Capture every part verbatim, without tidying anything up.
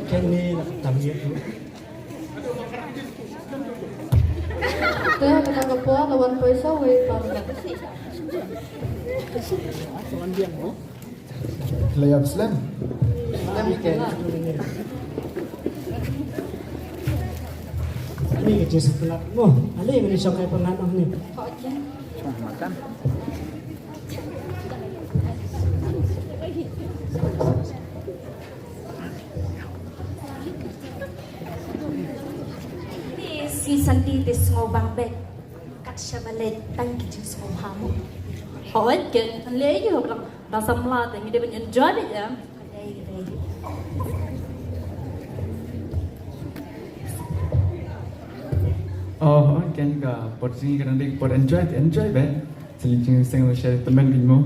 Kane la tam ïa tu. Te ha kane ka por la wan poi sa wei par. Wan biang mo. La ïap slem. Slem ïa ka. Ani ka jingsatlak mo. Ale ngin shong kai pyngan oh ni. Shong makan. Te sngi Sunday te sngewbha bad kat shaba leit tang ki jingsngewbha mo. Hooid, ken lei ïa u blang da samla te ngi dei ban enjoy bad ïa. Ka dei, ka dei. Oh, hooid, ken ka por jingïaseng ka dang dei ka por enjoy te enjoy bad. Sa leit jingseng leit sha tymmen kin mo.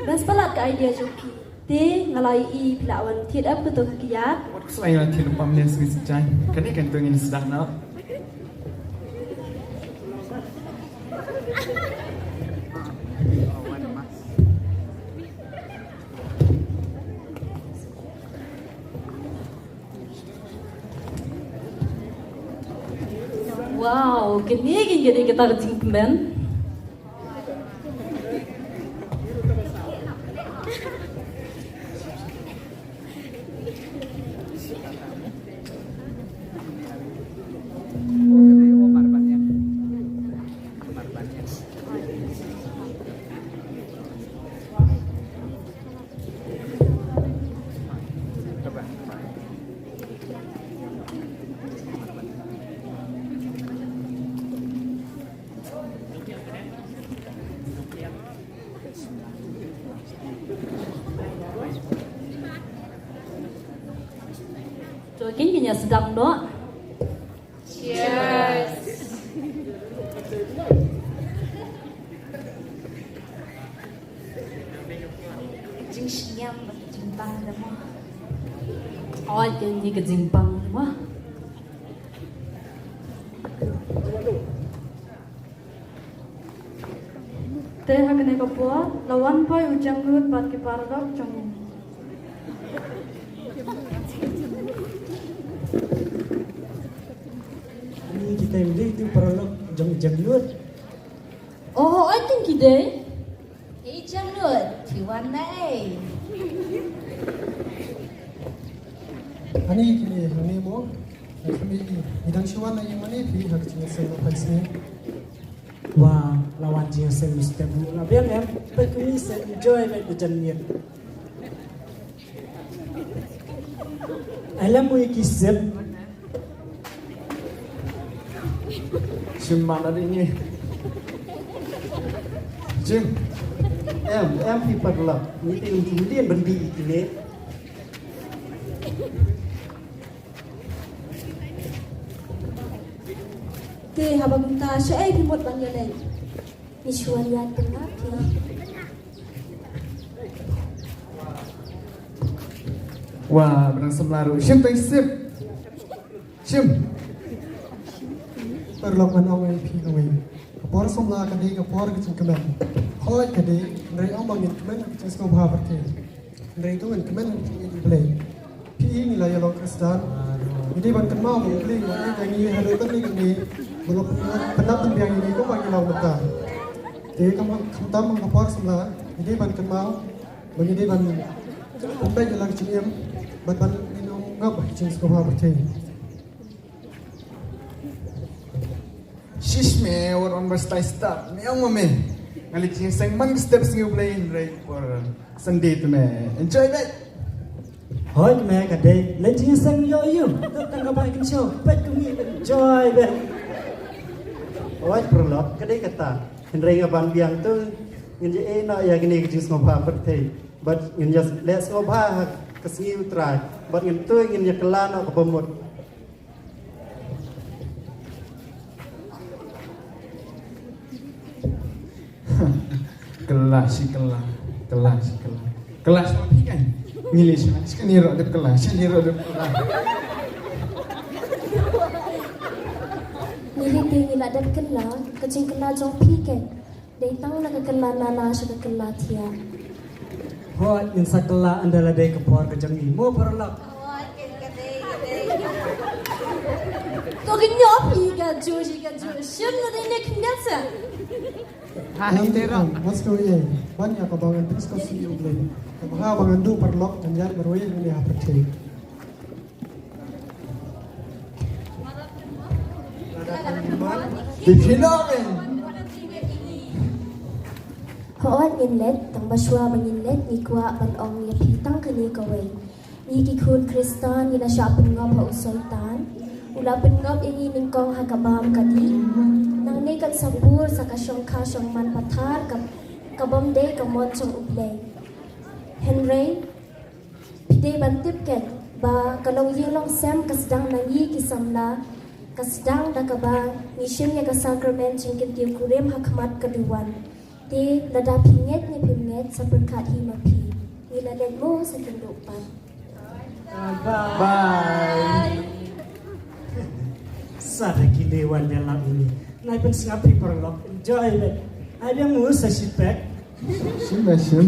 Best palat ka idea jong phi. Te nga la ïohi phi la wan thied em kato ka kiad. Wat ka shuwa ïa la thied pam ne sngi sejai. Kane kan to ngin sdang noh. Wow, kane kane kata ka jingpynban. To kin kin ïa sdang noh. Cheers. Jingsngewbha, jingbang da mo. Oh, kin ïa ka jingbang mo. Te ha kane ka por la wan poi u jangnud bad ki paralok jong u. Ni kita ini tu paralok jong jangnud. Oh, I think ki dei. Ei jangnud, phi wan na ei? Ani kine, ani mo. Ani kine, i dang shu wan na ïing mane phi ha ka jingïaseng phi sngi. Wa, la wan jingïaseng mesti bu la biang em. Phi kine se enjoy bad ka jingïaseng. Ai la mui ki sep. Shim mana dei ngi. Jim. Em, em phi paralok. Ngi te ngi te ban bi kine. Te haba kumta shaei phi mut ban ïaleit? Ngi shu wan ïaid pynlait phi. Wa, ba dang samla ruh. Shim tang sip. Shim. Paralok ngan ong ïa phi kawei. Ka por samla ka dei ka por ka jingkmen. Hooid ka dei, hynrei ym ba ngin kmen ka jingsngewbha pyrthei. Hynrei to ngin kmen ka jingïeit U Blei. Phi ngi la ïa long Khristan. Ngi dei ban kynmaw ba U Blei u la ïeit ïa ngi haduh katne katne. Ba la pynlap pynbiang ïa ngi kumba ngi long mynta. Te khamtam ha ka por samla ngi dei ban kynmaw ba ngi dei ban pynbeit ïa la ka jingim bad ban ïoh ngop ha ka jingsngewbha pyrthei. Shish me, wat wan ba stai start. Me ong ma me. Nga leit jingïaseng man ka step sngi U Blei hynrei por Sunday te me. Enjoy bad. Hooid me ka dei. Leit jingïaseng ïoh ïoh. Tang ka bai kynshew. Bad kum ngi enjoy bad. Hooid paralok ka dei kata. Hynrei nga ban biang tu ngin ïa ei noh ïa kine ka jingsngewbha pyrthei. Bad ngin ïa leh sngewbha ha ka sngi U Trai. Bad ngin tu ngin ïa kylla noh kaba mut. Kylla shi kylla, kylla shi kylla. Kylla shi phi kan. Ngi lei shi shi kan ïa dep kylla, shi ïa dep kylla. Ngi lei te ngi la dep kylla, ka jingkylla jong phi kan. Dei tang na ka kylla nana sha ka kylla thiah. Hooid, ngin sa kylla ynda la dei ka por ka jong ngi. Mo paralok. Hooid, ka, ka, ka, To ki nyop hi ka ju hi ka ju. Shim na dei ne khyndiat sa. Ngan, um, wat sngewthuh ïa ban ïa kaba ngan pynskhem ïa U Blei. Kaba ha ba ngan duh paralok ngan ïaid marwei ngan ïa ha pyrthei. Dei phi noh, eh. Hooid ngin leit, tang ba shuwa ba ngin leit ngi kwah ban ong ïa phi tang kane kawei. Ngi ki khun Khristan ngi la shah pynngop ha u Soitan. U la pynngop ïa ngi nyngkong ha ka bam ka dih. Nangne kan sa pur sa ka shongkha shongman pathar ka, ka bym dei ka mon jong U Blei. Hynrei phi dei ban tip keiñ ba ka longïing longsem ka sdang na ngi ki samla, ka sdang da kaba ngi shim ïa ka sakramen jingkyntiew kurim ha khmat ka duwan. Te lada phi ngeit ne phim ngeit sa pyrkhat hi ma phi. Ngi la leit mo sa kynduh pat. Bye. Sa da ki dei wan ïalap ïa ngi. Nai pynsngap phi paralok. Enjoy beit. Ai biang mo sa shipek. Shim, shim.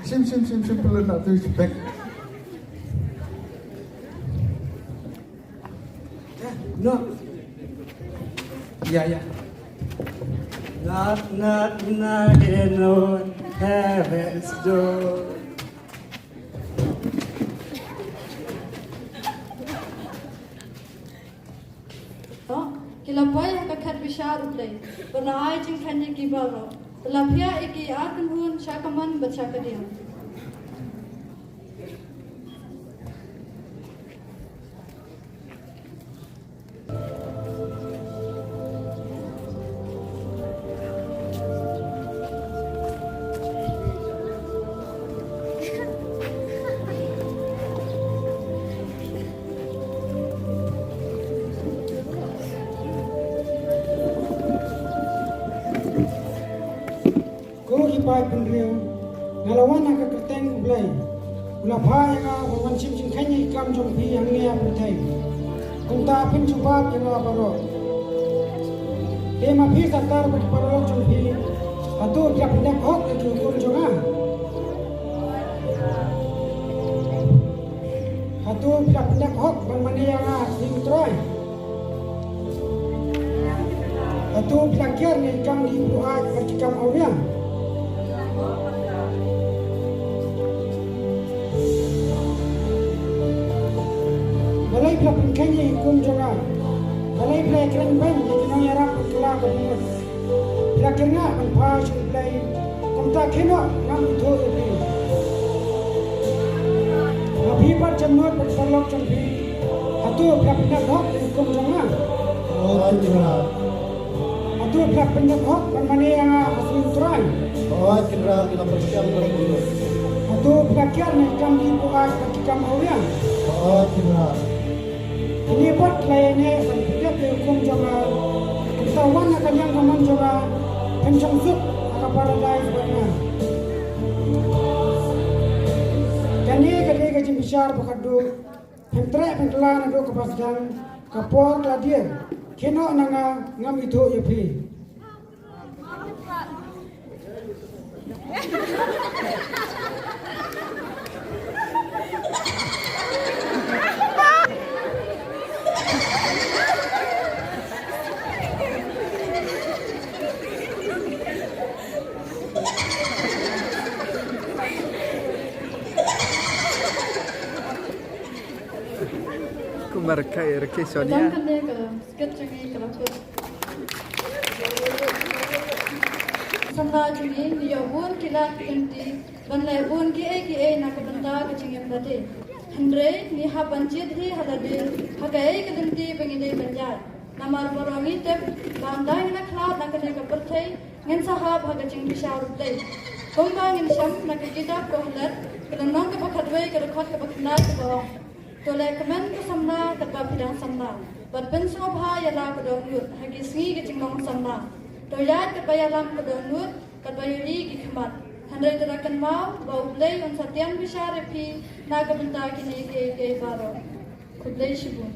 Shim, shim, shim, shim, pynlut na tu shipek. No. Ya, ya. Knock, knock, knocking on heaven's door. To, ki la poi ha ka khet bishar U Blei, bad la ai jingkheiñ ïa ki baroh, bad la phiah ïa ki ar kynhun sha ka mon bad sha ka diang. Ko ki paidbynriew, nga la wan ha ka kyrteng U Blei. U la phah ïa nga ban wan shim jingkheiñ ïa ki kam jong phi hangne ha pyrthei. Kumta phin jubab ïa nga baroh. Te ma phi sa tar bad ki paralok jong phi, hato phi la pyndep hok ïa ki hukum jong nga? Hato phi la pyndep hok ban mane ïa nga, ïa U Trai? Hato phi la kiar na ki kam jingbuaid bad ki kam awriang? Balei phi la pynkheiñ ïa ki hukum jong nga? Balei phi la ïakren beiñ ïa ki nongïarap bad kylla ka bamut? Phi la kyrngah ban phai sha U Blei, kumta khie noh, ngam ithuh ïa phi. Ma phi bad jemnud bad paralok jong phi, hato phi la pyndep hok ïa ki hukum jong nga? Hooid Kynrad. Hato phi la pyndep hok ban mane ïa nga ha sngi U Trai? Hooid Kynrad, ngi la pyrshang ban mane. Hato phi la kiar na ki kam jingbuaid bad ki kam awriang? Hooid Kynrad. Kine pat ki la ïaineh ban pyndep ïa ki hukum jong nga. Kumta wan na ka liang ka mon jong nga, phin shong suk ha ka paradais bad nga. Kane ka dei ka jingbishar ba khatduh. Phin treh phin kylla naduh kaba sdang, ka por ka la dier. Khie noh na nga, ngam ithuh ïa phi. Kumba rakhe, rakhe Sonia. Tang kane ka skit jong ngi ka la kut. Samla jong ngi, ngi ïoh bun ki lad ki lynti ban leh bun kiei kiei na ka bynta ka jingim lade. Hynrei ngi hap ban jied hi ha lade ha kaei ka lynti ba ngi dei ban ïaid. Namar baroh ngi tip ba ynda ngi la khlad na kane ka pyrthei, ngin sa hap ha ka jingbishar U Blei. Kumba ngin shem na ka kitab Kohelet, ka lynnong kaba khatwei, ka dkhot kaba khyndai kaba ong: To leh kmen ko samla katba phi dang samla, bad pynsngewbha ïa la ka dohnud ha ki sngi ka jinglong samla. To ïaid katba ïalam ka dohnud, katba ïohi ki khmat. Hynrei to da kynmaw ba U Blei un sa tian bishar ïa phi na ka bynta kine kiei kiei baroh. Khublei shibun.